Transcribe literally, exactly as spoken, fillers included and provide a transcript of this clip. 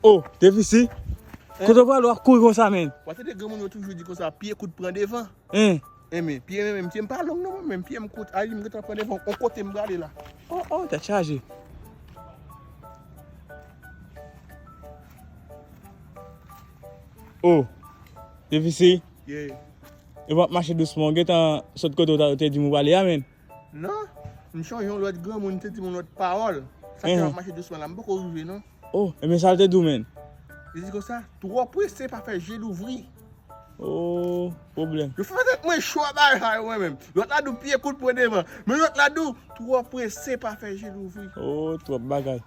Oh, Defisi. Kote w prale w ap kouri konsa, menn? W a tande granmoun yo toujou di konsa, pye kout pran devan. Hein? Enben, pye m, menm, pye m pa long non, mwen menm, pye m kout. Ay, m gentan pran devan, on kote m prale la. Oh, oh, tèt chaje. Oh, Defisi. Yeah. E w ap mache dousman, w gentan sot kote w ta, w te di m ou prale a, menn. Non, m chonje yon lòt granmoun te di m yon lòt pawòl. Sa fè m ap mache dousman la, m poko rive non. Oh, enben sa l te di w, menn? Li di konsa, twò prese pa fè je louvri. Oh, pwoblèm. Yo fè tèt mwen cho a bagay sa yo mwen menm. Lòt la di w pye kout pran devan. Men lòt la di w twò prese pa fè je louvri. Oh, twòp bagay.